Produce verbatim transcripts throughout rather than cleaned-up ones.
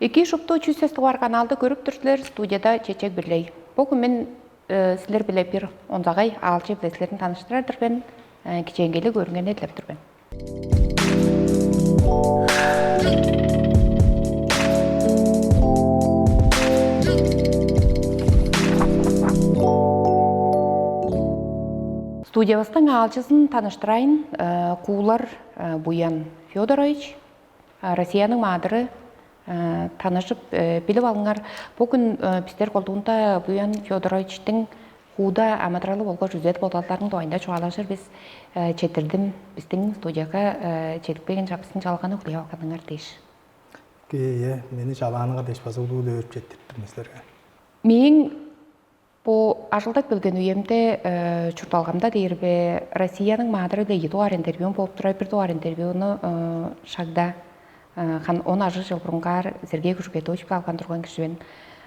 Эки шупту чүс сес дугаар каналды көрүп тур силер, студияда Чечек Бирлей. Бөгүн мен э, силер биле бир онзагай аалчы биле силерни таныштырар-дыр мен. Э, кичээнгейлиг көрүнгени илеп тур мен. Студиябыстың аалчызын таныштырайын. Э, Куулар э, Буян Федорович, Россияның маадыры. Таныжып билип алыңар. Бүгүн бистер колдуунда Буян Федоровичтиң хууда амыдыралы болгаш үзет бодалдарының дугайында чугаалажыр бис. Четирдим биздин студияга чедип келген чапсын чалганы кулуй алганыңар дээш. Кээ, мени чалааныңар дээш база улуу өөрүп четтириптир мен силерге. Мээң Бо ажылдап келген үемде чуртталгамда дээрбе Россияның маадыры-биле ийи дугаар интервьюм болуп турар. Бир дугаар интервьюну шагда хан он ажыг чыл бурунгаар Сергей Кужугетович-биле алган турган кижи мен.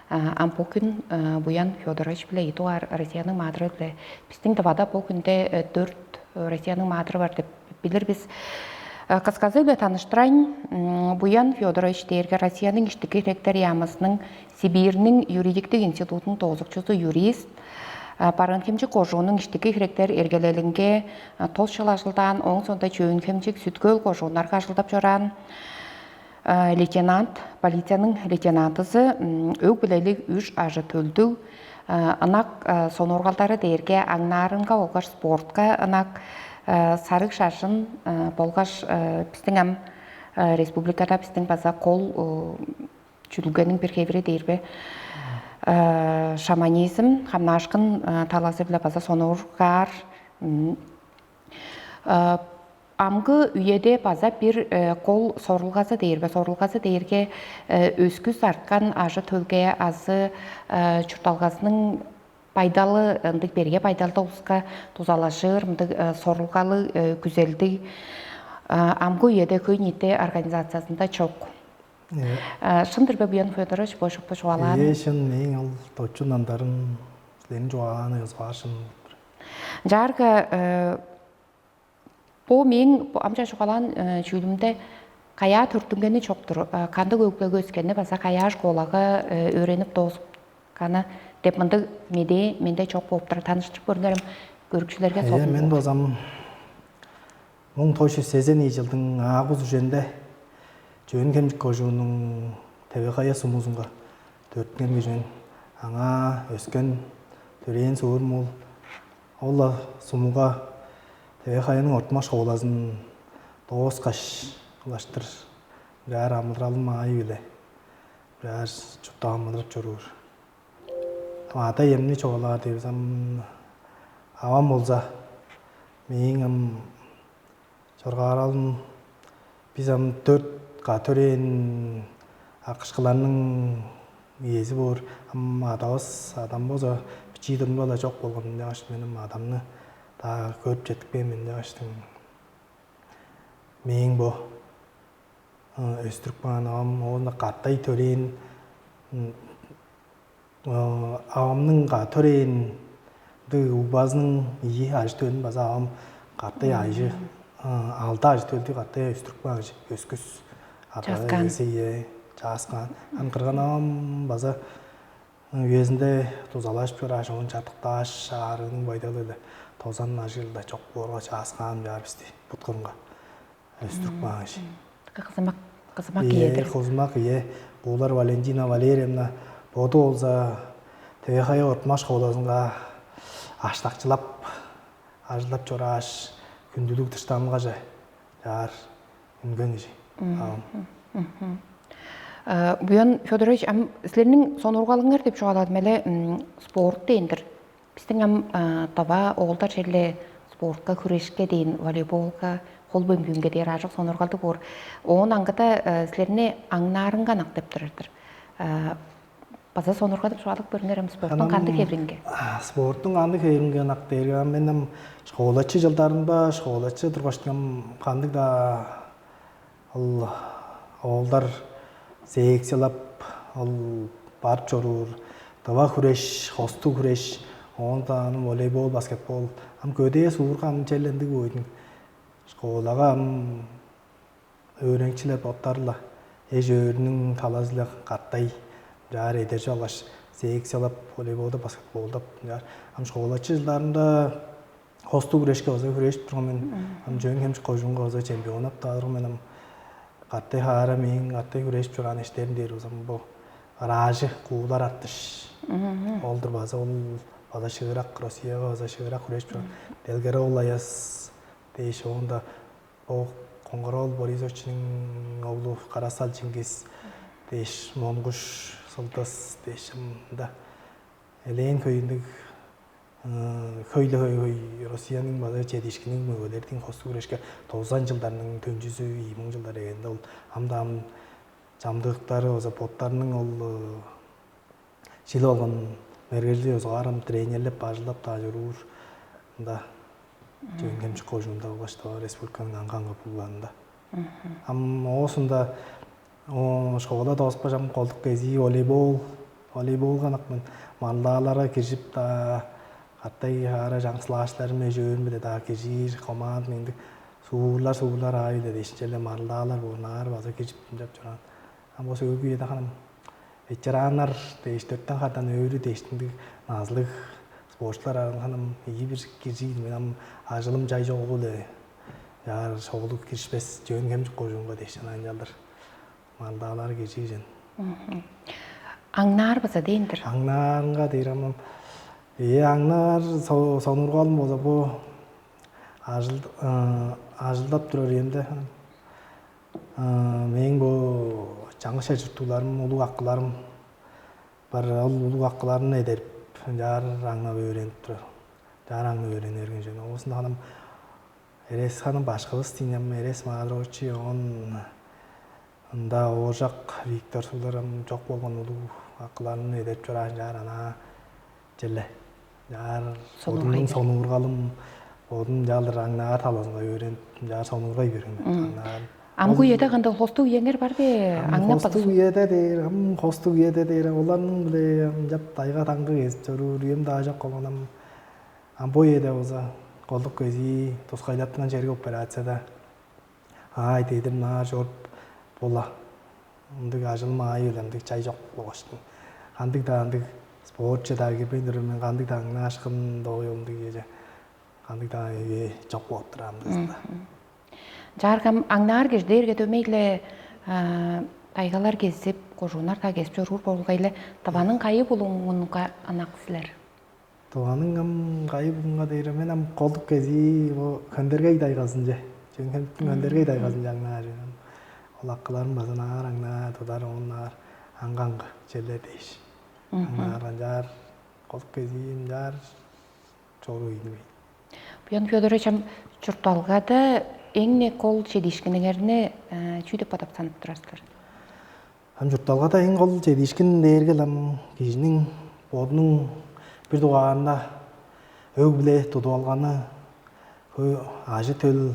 Ам бу күн Буян Федорович-биле ийи дугаар Россияның маадыры-биле. Бистиң Тывада бу күнде дөрт Россияның маадыры бар деп билир бис. Кысказы-биле таныштырайн, Буян Федорович дээрге Россияның иштики херектер яамызының Сибирьниң юридиктик институтунуң доозукчузу, юрист, Барыын-Хемчик кожуунуң иштики херектер эргелелинге тос чыл ажылдаан, ооң соонда Чөөн-Хемчик, Сүт-Хөл кожууннарга ажылдап чораан, лейтенант, полицияның лейтенантызы, өг-бүлелиг үш ажы-төлдүг, ынак сонуургалдары дээрге аңнаарынга болгаш спортка ынак, сарыг шажын болгаш биздиң ам республикада биздиң база кол чүдүлгениң бир хевири дээр бе? Шаманизм, хамнаашкын талазы-биле база сонуургаар. Амгы үеде база бир кол сорулгазы дээр бе? Сорулгазы дээрге өскүс арткан ажы төлге азы чуртталгазының байдалы ындыг берге байдалда улуска дузалажыр мындыг сорулгалы күзелдиг амгы үеде хөй ниити организациясында чок. Шын-дыр бе, Буян Федорович, бо шупту чугаалаан? Ээ, шын, мээң ол точун андарын силерниң чугаагааныңыз баар, шын. Чаарга бо мээң амча чугаалаан чүүлүмде каяа төрүттүнгени чок-тур, кандыг өг-бүлеге өскени база каяа школага өөренип доозупканы деп мындыг медээ менде чок болуп турар. Таныштырып көрүңерем көрүкчүлерге. Ээ, мен базам муң тос чүс сезен ийи чылдың август үженде Чөөн-Хемчик кожууннуң Теве-Хая сумузунга төрүттүнген кижи мен. Аңаа өскен, төрээн суурум ол. Ол-ла сумуга Теве-Хаяның ортумак школазын дооскаш, улаштыр бираар амыдыралым аайы-биле бираар чуртта амыдырап чоруур. Ам ада-иемни чугаалаар дивис, ам авам болза мээң ам чоргааралым, бис ам дөрт ка төрээн акышкыларның иези боор. Ам адавыс, адам болза бичии турумда-ла чок болган мен дээш, мен ам адамны-даа көрүп четтикпээн мен дээштиң. Мээң бо өстүрүп каан авам оон катай төрээн авамның катай төрээн угбазының ийи ажы-төлүн база авам катай айжы алды ажы-төлдү катай өстүрүп каан кижи, өскүс. Чааскаан. Адаа эвеси, ие, чааскаан. Ан кырган авам база үезинде дузалажып чорааш, оон чартыктааш, аарыының байдалы-биле тозан ажыылда чок боорга чааскаан баар бисти бут кырынга өстүрүп каан кижи. Кызымак, кызымак. Ие, ийедир. Кызымак, ие. Буулар Валентина Валерьевна боду болза Теве-Хая ортумак школазынга аштакчылап, ажылдап чорааш, хүндүлүг дыштанылгаже чаар үнген кижи. Буян Федорович, ам силерниң сонургалыңар деп чугааладым эле, спорт дээн-дир. Бистиң ам дава оолдар черле спортка, хүрешке дээн, волейболга, кол бөмбүүнге дээр ажык сонургалдыг боор. Оон аңгыда силерни аңнаарынга ынак деп турар-дыр. База сонурга деп чугаалап көрүңер ам, спорттуң кандыг хевиринге? Спорттуң кандыг хевиринге ынак дээрге, ам мен ам школачы чылдарымда, школачы тургаштың кандыг-даа ол оолдар секциялап, ол барып чоруур, дыва хүреш, хостуг хүреш, оон даан волейбол, баскетбол. Ам көдээ суурга ам чел ындыг бойдуң. Школага ам өөреникчилер боттары-ла эш өөрүнүң талазы-ла каттай чаар эдержип алгаш, секциялап, волейболду, баскетболду, ам школачы жылдарында хостуг күрешке база хүрээшип турган мен. Ам Чөөн Хемчик кожуунга база чемпионап таарган мен. Ам каттай хаара мээң каттай хүрээшип чораан эштерим дээр болзам, бу ыраажы куулар артыш. Ол-дур база, ол база шыырак, Россияга база шыырак хүрээшип чораан. Делгер ол аяс дээш, оонда бо Коңгар-оол Борисовичиниң оглу Карасал Чингис дээш, Монгуш Сылдыс дээш, ында элээн хөй ындыг, хөй-ле хөй-хөй Россияның база чедиишкинниң мөгелердиң хостуг күрешке тозан чылдарның төнчүзү, ийи муң чылдар эгенде ол ам-даа ам чамдыктары база боттарының ол шилип алган мергежили ёзугаар ам тренерлеп, бажылдап-даа чоруур. Ында Чөөн Хемчик кожуунда болгаш республиканың аңгы-аңгы булганында. Ам оозунда школа дооспажам колдук кезии волейбол, волейболга ынак мен. Марылдааларга киржип-даа, катай хаара чаңгыс класстарым эш-өөрүм-биле-даа киржир, команда мындыг суурлар, суурлар аайы-биле дээшинче-ле марылдаалар боор, ынаар база киржип ынчап чораан. Ам бо сөөлгү үеде ханым ветераннар дээш, дөртен хардан өөрү дээш, ындыг назылыг спортчулар арган ханым ийи бир киржир. Мен ам ажылым чай чогулу-ле чаар шоглуг киришпес, Чөөн Хемчик кожуунга дээш, анаа ынчалдыр марылдаалар киржир чен. Аңнаар база дээн-дир. Аңнаарынга дээр амам. Ээ, аңнаар сонургалым болза бу ажылдап турар үемде мээң бу чаңгыс чер чурттугларым, улуг акыларым бар, ол улуг акыларын эдерип, ынчаар аңнап өөренип турар. Ынчаар аңнап өөрени берген чүве. Оозунда ханым Эрес ханым башкывыс дийинем, Эрес Маадырович, оон ында Ооржак Виктор сууларым чок болган улуг акыларын эдерип чораан чаар анаа черле. Чаар бодумнуң сонуургалым, бодум чаалдыр аңнаар талазынга өөренип, чаар сонуургай берген мен. Аңнаар. Амгы үеде кандай хостуг үеңер бар бе? Аңнап Хостуг үеде дээр, ам хостуг үеде дээр, оларның биле ам чап дайга таңгы кезип чоруур үем даа чок болгон ам. Ам бо үеде болза колдук кезии тускайлаттынган чериг операцияда аай дедир наар чоруп бола. Ындыг ажыл маайы-биле ындыг чай чок болгаштың. Кандыг-даа ындыг спортче-даа кирбейн турар мен, кандыг-даа аңнаашкын доой ындыг эже кандыг-даа эвээ чок болуп турар ындыызында. Чааргам аңнаар кижи дээрге дөмей-ле тайгалар кезип, кожууннар-даа кезип чоруур болгай-ле, Тываның кайы булуңунга ынак силер? Тываның ам кайы булуңга дээр, мен ам колдук кезии бо Хөндергей тайгазынче, Чөңгемтиң Хөндергей тайгазынче аңнаар. Ол аккыларым база наар аңнаар, тудар оон наар аңгы-аңгы черлер дээш. Аңнаар ынчаар колдук кезии ынчаар чоруу ийин. Буян Федорович, ам чуртталгада эң-не кол чедиишкиниңерни чүү деп бодап санап турар силер? Ам чуртталгада эң кол чедиишкин дээрге ам кижиниң бодунуң бир дугаарында өг-бүле тудуп алганы, ажы-төл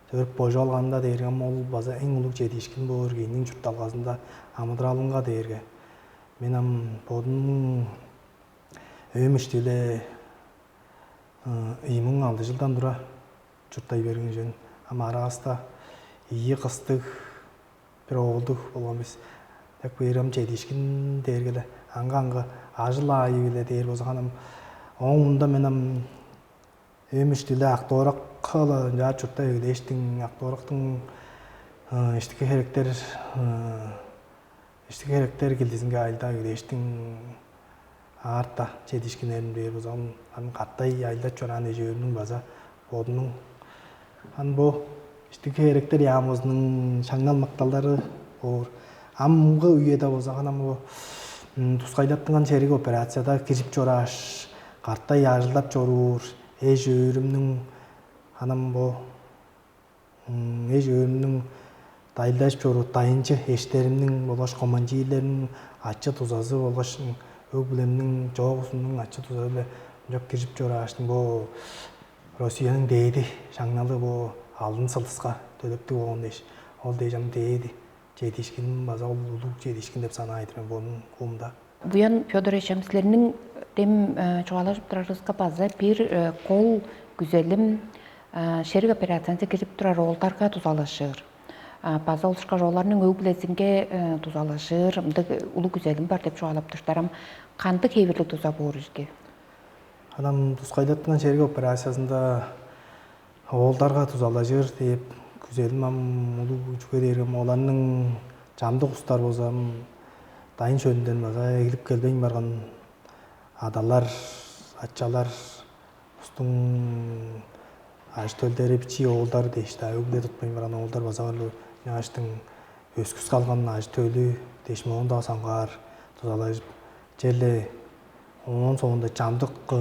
төрүп божуп алганында дээрге ам ол база эң улуг чедиишкин боор кижиниң чуртталгазында, амыдыралынга дээрге. Мен ам бодумнуң өөм иштииле ийи муң алды чылдан тура чурттай берген чүве. Ам аравыста ийи кыстыг, бир оолдуг болган бис. Дег бээр ам чедиишкин дээрге-ле аңгы-аңгы ажыл аайы-биле дээр болза, ханам ооң мурнунда мен ам өөм иштииле Ак-Довуракка-ла ынчаар чурттай эгелээштиң, Ак-Довурактың иштики херектер иштики херектер килдизинге ажылдап эгелээштиң. Аарта чедиишкиннерин бээр база ам каттай ажылдап чораан эжээбиниң база бодунуң ам бо иштики херектер яамызының шаңнал макталдары боор. Амгы үеде болза ханам бо тускайлаттынган чериг операцияда кирип чорааш, каттай ажылдап чоруур эш өөрүмнүң ханам бо эш өөрүмнүң дайылдажып чоруур дайынчы эштеримниң болгаш командирлерниң ачы-дузазы болгаш өг-бүлемниң чоогузунуң ачы-дузазы-биле ынчап киржип чорааштың бо Россияның дээди шаңналы бо алдын сылдыска төлептиг болган дээш, ол дээш ам дээди чедиишкиним база ол улуг чедиишкин деп санаайдыр мен бодум куумда. Буян Федорович, ам силерниң дем чугаалажып турарывыска база бир кол күзелим шериг операцияны кирип турар оолдарга дузалажыр. База ол ышкаш оларның өг-бүлезинге дузалажыр ындыг улуг күзелим бар деп чугаалап турдуңар. Ам кандыг хевирлиг дуза боор ирги? Анан тускайлаттынган шериг операциясында оолдарга дузалажыр деп күзелим ам улуг, чүге дээрге ам оларның чамдык устар болза ам дайын шөлүнден база эгилип келбейн барган адалар, ачалар, устуң ажы-төлдери, бичии оолдар дээш-даа, өг-бүле тутпайн барган оолдар база бар. Ынчангаштың өскүс калган ажы-төлү дээш, моон-даа соңгаар дузалажып, черле оон соонда чамдык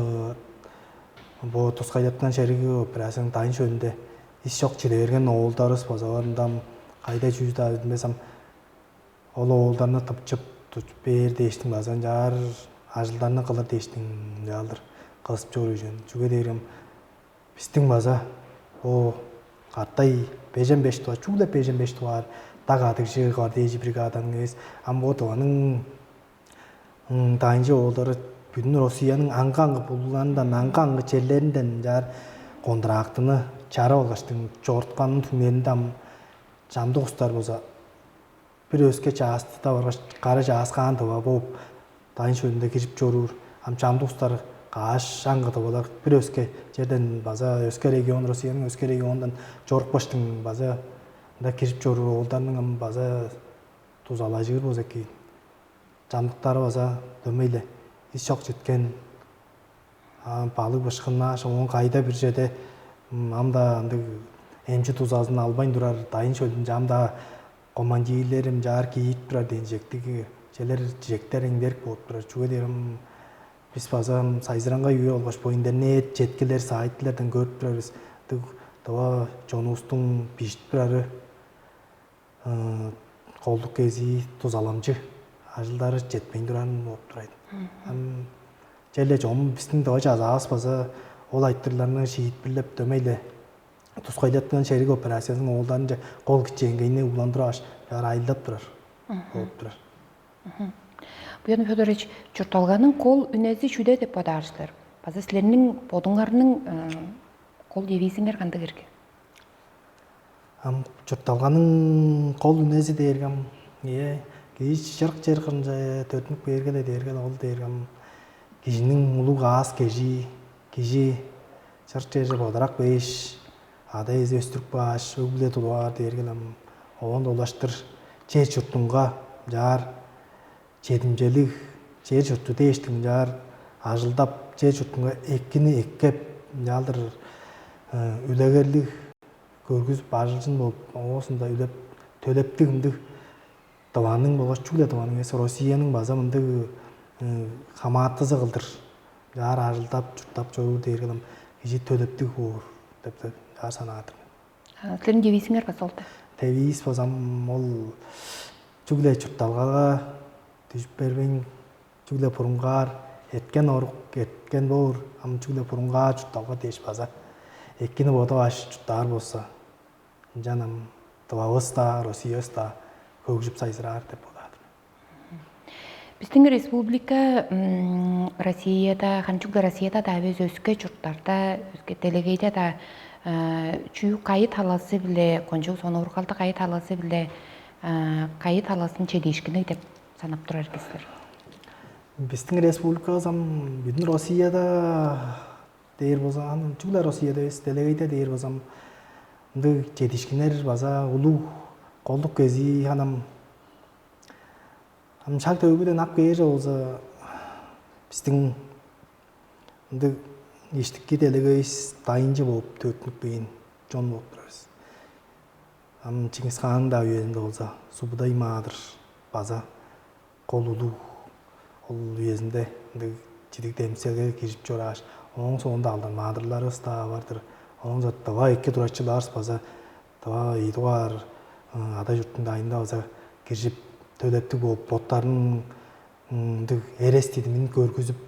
бо тускайлаттынган шериг операцияның дайын шөлүнде ис чок чиде берген оолдарывыс база бар. Ында ам кайда чүү-даа билбес ам ол оолдарны тыпчып, тутчуп бээр дээштиң база ынчаар ажылдарны кылыр дээштиң ынчаалдыр кызып чоруур ужун. Чүге дээрге ам бистиң база бо катай бежен беш дугаар, чүгле бежен беш дугаар даг адыгжы гвардейжи бригаданың эвес, ам бо Тываның дайынчы оолдары бүдүн Россияның аңгы-аңгы булуңнарындан, аңгы-аңгы черлеринден ынчаар контрактыны чарып алгаштың чорутканының түңнелинде ам чамдык устар болза бир өске частыда баргаш, кара чааскаан тыва бооп, дайын шөлүнде кижип чоруур. Ам чамдык устар каш аңгы тывалар бир өске черден база өске регион, Россияның өске регионундан чорупкаштың база ында кижип чоруур оолдарның ам база дузалажыр болза эки. Чамдыктары база дөмей-ле ис чок четкен, балыг бышкыннааш, оон кайда бир черде ам-даа ындыг эмчи дузазын албайн турар дайын шөлүнче ам-даа командирлерим чаар киирип турар дээн чижектиг, челер чижектер эңдерик болуп турар. Чүге дээрге бис база сайзыраңгай үе болгаш бо интернет, четкилер, сайттардан көрүп турар бис. Ындыг дыва чонувустуң бижип турары колдук кезии, дузаламчы ажылдары четпейн турарын болуп турар. Ам черле чогум бистиң дыва чазаавыс база ол айтырларны шиитпирлеп, дөмей-ле тускайлаттынган шериг операциязының оолдарынче кол кичээнгейни угландырып аш баар айылдап турар болуп турар. Буян Федорович, чуртталганың кол үнези чүде деп бодаар силер? База силерниң бодуңарның кол девизиңер кандыг эрге? Ам чуртталганың кол үнези дээрге ам, ээ, кижи чырык чер кырынче төрүттүнүп кээрге-ле дээрге ол дээрге ам кижиниң улуг аас кежии, кижи чырык черже бодарак бээш, ада-иези өстүрүп кааш, өг-бүле тудуп аар дээрге ам оон улаштыр чер-чуртунга чаар чедимчелиг, чер-чурту дээштиң ынчаар ажылдап, чер-чуртунга экини эккеп, ынчаалдыр үлегерлиг көргүзүп, ажылчын болуп, оозунда үлеп, төлептиг ындыг дыванның болгаш чүгле дыванның эвес, Россияның база мындыг хамаатызы кылдыр ынчаар ажылдап, чурттап чоруур дээрге ам кижи төлептиг боор деп ынчаар санаар-дыр мен. Силерниң девизиңер база ол-дур. Девиз база ам ол чүгле чуртталгага дүжүп бербейн, чүгле бурунгаар, эрткен орук эрткен боор, ам чүгле бурунгаар чуртталга дээш база экини бодавааш чурттаар болза, ынчан ам дывавыс-даа, Россиявыс-даа хөгжүп сайзыраар деп бодаар-дыр мен. Бистиң республика Россияда, ханчугда Россияда-даа эвес, өске чурттарда, өске делегейде-даа чүү кайы талазы-биле, кончуг сонуургалдыг кайы талазы-биле, кайы талазын чедиишкинниг деп санап турар силер? Бистиң республикавыс ам бүдүн Россияда дээр болза, аны чүгле Россияда эвес, делегейде дээр болза ам ындыг чедиишкиннер база улуг, колдук кезии ханам Ам шаг-төөгүден ап кээрже болза, бистиң ындыг иштики делегейивис дайынчы бооп төрүттүнүп кээн чон бооп турар бис. Ам Чингис хаанның-даа үезинде болза, Субудай маадыр база кол улуг, ол үезинде ындыг чидиг демиселге киржип чорааш, ооң соонда алдан маадырларывыс-даа бар-дыр. Оон соонда дыва эки турачылаарывыс база дыва ийи дугаар ада чурттуң дайында база киржип, төлептиг бооп, боттарының ындыг эрес-дидимин көргүзүп,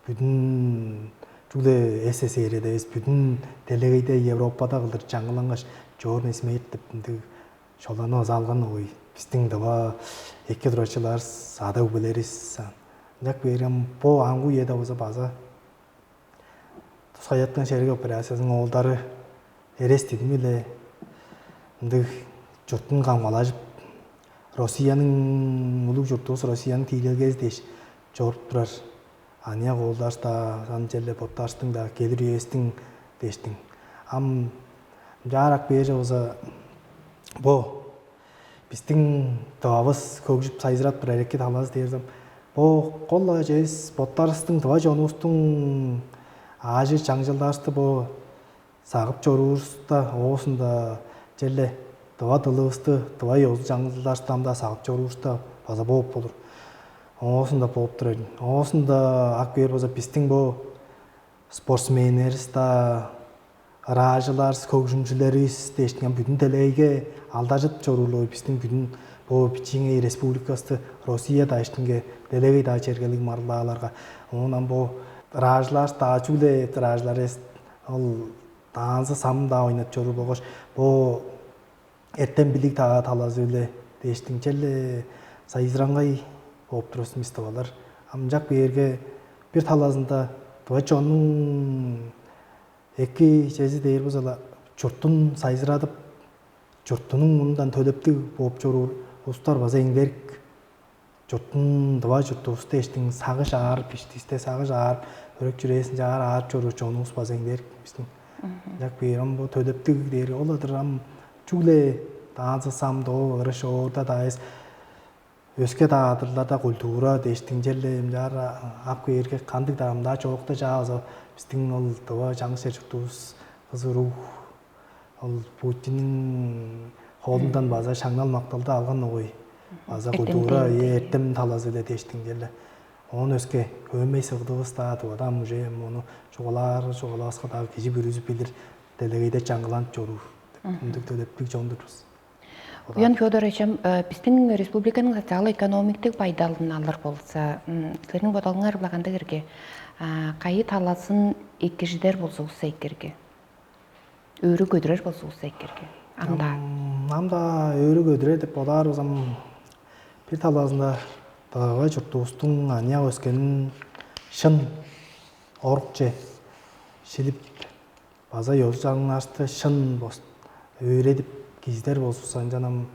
бүдүн чүгле СССР-де эвес, бүдүн делегейде, Европада кылдыр чаңгылангаш, черная смерть деп ындыг шоланы база алган ой. Бистиң дыва эки турачыларывыс, ада-өгбелеривис. Ынчап кээрге, бо аңгы үеде болза база тускай чаткан шериг операциязының оолдары эрес-дидими-биле ындыг чуртун камгалажып, Россияның, улуг чуртувус Россияның тиилелгези дээш чоруп турар аныяк оолдарывыс-даа, ам черле боттарывыстың-даа келир үевистиң дээштиң. Ам чаарак бээр болза, бо бистиң Тывавыс хөгжүп сайзырап турар эки талазы дээрзем, бо кол-ла чүвевис боттарывыстың, тыва чонувустуң аажы-чаңчылдарывысты бо сагып чоруурувуста, оозунда черле тыва дылывысты, тыва ёзу-чаңчылдарывысты ам-даа сагып чоруурувуста база бооп болур. Оозунда бооп турар. Оозунда ап кээр болза, бистиң бо спортсменнеривис-даа, ыраажыларывыс, хөгжүмчүлеривис дээштиң ам бүдүн делегейге алдаржыдып чоруурлуг бистиң бүдүн бо бичииңей республикавысты Россия дайыштынга делегей-даа чергелиг маргылдааларга. Оон ам бо ыраажыларывыс-даа, чүгле ыраажылар эвес, ол танцы-сам-даа ойнап чоруур болгаш, бо эртем-билиг-даа талазы-биле дээштиң черле сайзыраңгай бооп турар бис, тывалар. Ам ынчап кээрге, бир талазында тыва чоннуң эки чези дээр болза-ла, чуртун сайзырадып, чуртунуң мурнундан төлептиг бооп чоруур улустар база эңдерик. Чуртун, тыва чуртувус дээштиң сагыш аарып, иштивисте сагыш аарып, өрек-чүрээзинче аар аарып чоруур чонувус база эңдерик бистиң. Ынчап кээрге, ам бо төлептиг дээрге ол-ла-дыр, ам чүгле танцы-сам, доо ырыш, оорда-даа эвес, өске-даа адырларда культура дээштиң черле ынчаар ап кээрге, кандыг-даа ам-даа чоокта чаа база бистиң ол тыва чаңгыс чер-чурттуувус, кызы уруг, ол Путинниң холундан база шаңнал-макталды алган огой. База культура, эртем талазы-биле дээштиң черле. Оон өске хөөмей-сыгыдывыс-даа тывада, ам уже ону чугаалаар, чугаалаваска-даа кижи бүрүзү билир, делегейде чаңгыланып чоруур деп, ындыг төлептиг чон-дур бис. Буян Федорович, ам бистиң республиканың социал-экономиктиг байдалын алыр болза, силерниң бодалыңар-биле кандыг ирги? Кайы талазын экижидер болзувусса экирги? Өрү көдүрер болзувусса экирги? Ам-даа. Ам-даа өрү көдүрер деп бодаар болзам, бир талазында дагы чуртувустуң аныяк өскенин шын орукче шилип, база ёзу-чаңнашты шын өөредип кижидер болзувусса, ынчан ам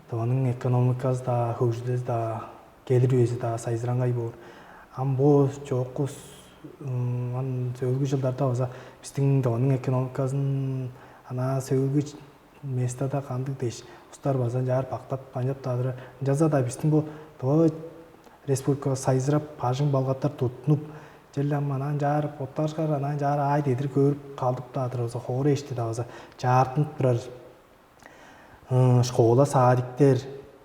Тываның экономиказы-даа, хөгжүдези-даа, келир үези-даа сайзыраңгай боор. Ам бо чоокку ан сөөлгү жылдарда база бистиң Тываның экономиказын ана сөөлгү местада кандыг дээш, устар база ынчаар бактап, канчап-даа турар. Ынчалза-даа бистиң бо Тыва республика сайзырап, бажың-балгаттар туттунуп, черле ам анаа ынчаар боттарышкар, анаа ынчаар аай дедир көөрүп калдып-даа турар болза, хоорай ишти-даа база чаартынып турар. Школа, садиктер,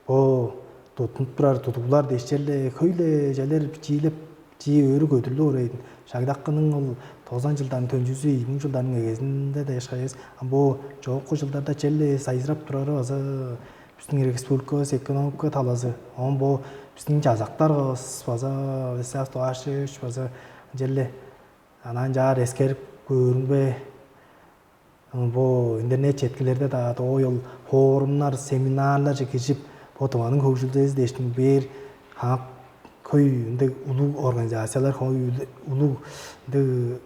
бо туттунуп турар тудуглар дээш черле хөй-ле черлер бичиилеп, чии өрү көдүрлүп орайдын. Шагдаккының ол тозан чылдан төнчүзү, ийи муң чылдарның эгезинде дээш кайыс. Ам бо чоокку жылдарда черле сайзырап турары база бистиң республикавыс экономика талазы. Оон бо бистиң чазактарывыс база, Вячеслав Товарищевич база черле анаа ынчаар эскерип көөрүңбе, бо интернет четкилерде-даа доо ол форумнар, семинарларже киржип, бо Тываның хөгжүлдези дээштиң бээр хамык хөй ындыг улуг организациялар, хөй улуг ындыг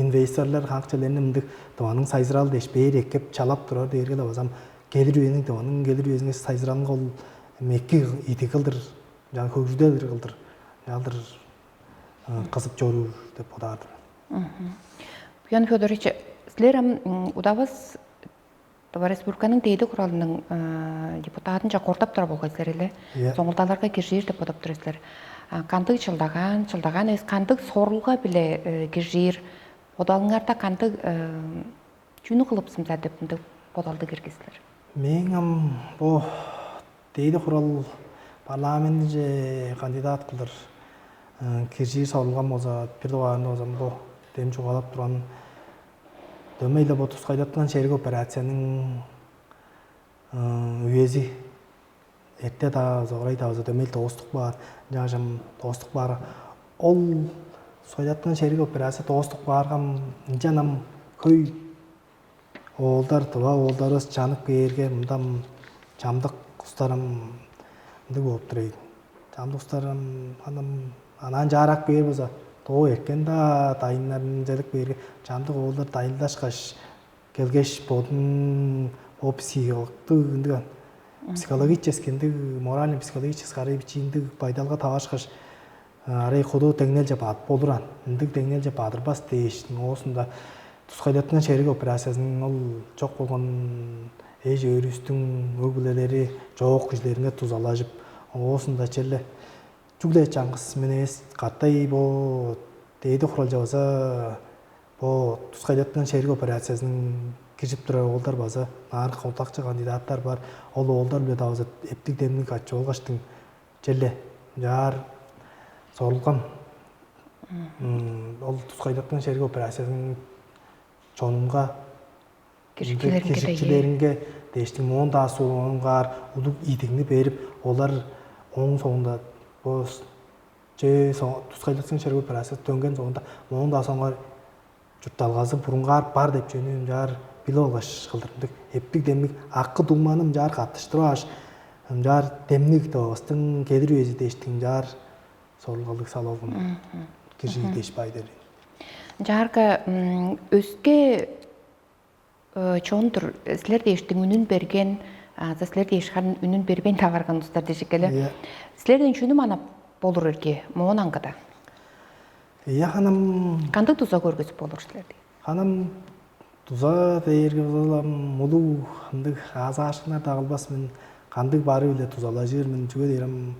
инвесторлар хамык черлерни мындыг Тываның сайзыралы дээш бээр эккеп чалап турар дээрге-ле базам келир үениң, Тываның келир үезиниң сайзыралынга ол эки идиг кылдыр, жана хөгжүдел кылдыр, жаалдыр кызып чоруур деп бодаар-дыр мен. Буян Федорович, силер ам удавас Тыва Республиканың Дээди Хуралының депутадынча кордап турар болгай силер эле. Соңулдаларга киржир деп бодоп тур силер. Кандыг чылдагаан, чылдагаан эвес кандыг сорулга биле киржир? Бодалыңарда кандыг, чүнү кылыпсыңзар деп мындыг бодалды киргизилер? Мээң ам бо Дээди Хурал парламентинче кандидат кылдыр киржир сорулгам болза, бир дугаарында болза, бо дем чугаалап турган дөмей-ле бо тускайдаткан шериг операцияның үези эрте-даа, зогурай-даа болза дөмей дооступ каар, ынчангаш ам дооступ каар. Ол тускайдаткан шериг операция дооступ каарга, ынчан ам хөй оолдар, тыва оолдарывыс чанып кээрге, мында ам чамдык улустар ам ындыг болуп тур ийин. Чамдык улустар ам анаа ынчаар ап кээр болза, доо эрткен-даа дайыннарын чедип кээрге, чамдык оолдар дайылдашкаш, келгеш, бодун Бо психологтуг ындыган, психологический ындыг, морально психологический арай бичииндиг байдалга тавашкаш, арай куду деңнелче бадып болуран, ындыг деңнелче бадырбас дээш, оозунда тускайлаттынган шериг операциясының ол чок болган эш өөрүстүң өг-бүлелери, чоок кижилеринге дузалажып, оозунда черле чүгле чаңгыс мен эвес, катай бо дээди хуралча база бо тускайлаттынган шериг операциясының киржип турар оолдар база наар контактчы кандидаттар бар. Ол оолдар биле дагы эптиг демниг ачып алгаштың, черле чаар сорулган. Ол тускайлаттынган шериг операциясының чонунга, киржикчилеринге киржикчилеринге дээштиң моон-даа суунгаар улуг идигни берип, олар ооң соонда бо че тускайлаттынган шериг операциясы төнген соонда моон-даа соңгаар чуртталгазы бурунгаар бар деп чүвени ынчаар билип алгаш кылдырымдыг. Эптиг демниг акы дуңманы ынчаар каттыштырып алгаш, ынчаар демниг Тывавыстың келир үези дээштиң ынчаар сорулгалыг салып алган кижи дээш бай дээр. Ынчаарга өске чон-дур, силер дээштиң үнүн берген, азы силер дээш харын үнүн бербейн таварган улустар дижик эле. Ийе. Силерден чүнү манап болур эрге моон аңгыда? Ийе, ханам. Кандыг дуза көргүзүп болур силерди? Ханам, дуза дээрге улам улуу ындыг аазаашкыннар дагылбас мен, кандыг бары-биле дузалажыр мен, чүге дээрем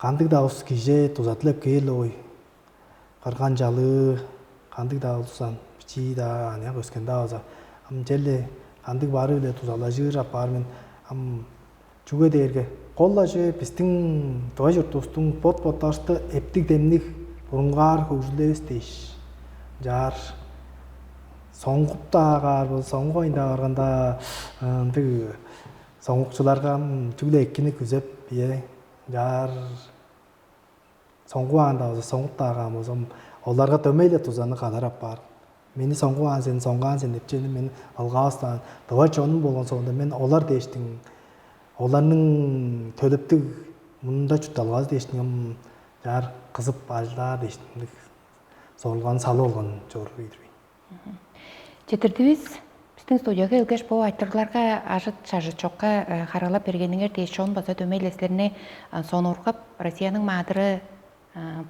кандыг-даа улус кижи дуза дилеп кээр-ле ой. Кырган чалыы, кандыг-даа улус ам, бичии-даа, аныяк өскен-даа болза, ам черле кандыг бары-биле дузалажыр апаар мен. Ам чүге дээрге кол-ла чүве бистиң Тыва чуртувустуң бот-боттарышты эптиг демниг бурунгаар хөгжүлдевис дээш, чаар соңгуп-даа каар болза, соңгувайн-даа барганда ындыг соңгукчуларга ам чүгле эккини күзеп, ие, чаар соңгуваан-даа болза, соңгуп-даа каан болза, оларга дөмей-ле дузаны кадар апаар. Мени соңгуваан сен, соңгаан сен деп чүвени мен ылгавастаан. Тыва чонум болгон соонда мен олар дээштиң, оларның төлептиг мурнунда чуртталгазы дээштиң ам чаар кызып ажылдаар дээштиң сорулганы салып алган чоруур ийдир мен. Четтирдивис. Бистиң студияга келгеш, бо айтырыгларга ажыт-чажыт чокка харыылап бергениңер дээш чон база дөмей-ле силерни сонуургап, Россияның маадыры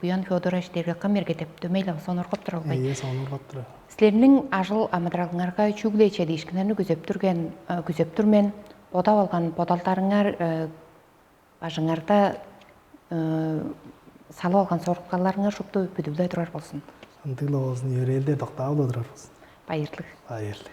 Буян Федорович дээрге кым эрге деп дөмей-ле сонуургап турар болгай. Ийе, сонуургап турар. Силерниң ажыл амыдыралыңарга чүгле чедиишкиннерни күзеп турген, күзеп тур мен, бодап алган бодалдарыңар, бажыңарда салып алган сорулгаларыңар шупту бүдүп-ле турар болзун. Ындыг-ла болзун, йөрээлде доктаап-ла турар болзун. Байырлыг. Байырлыг.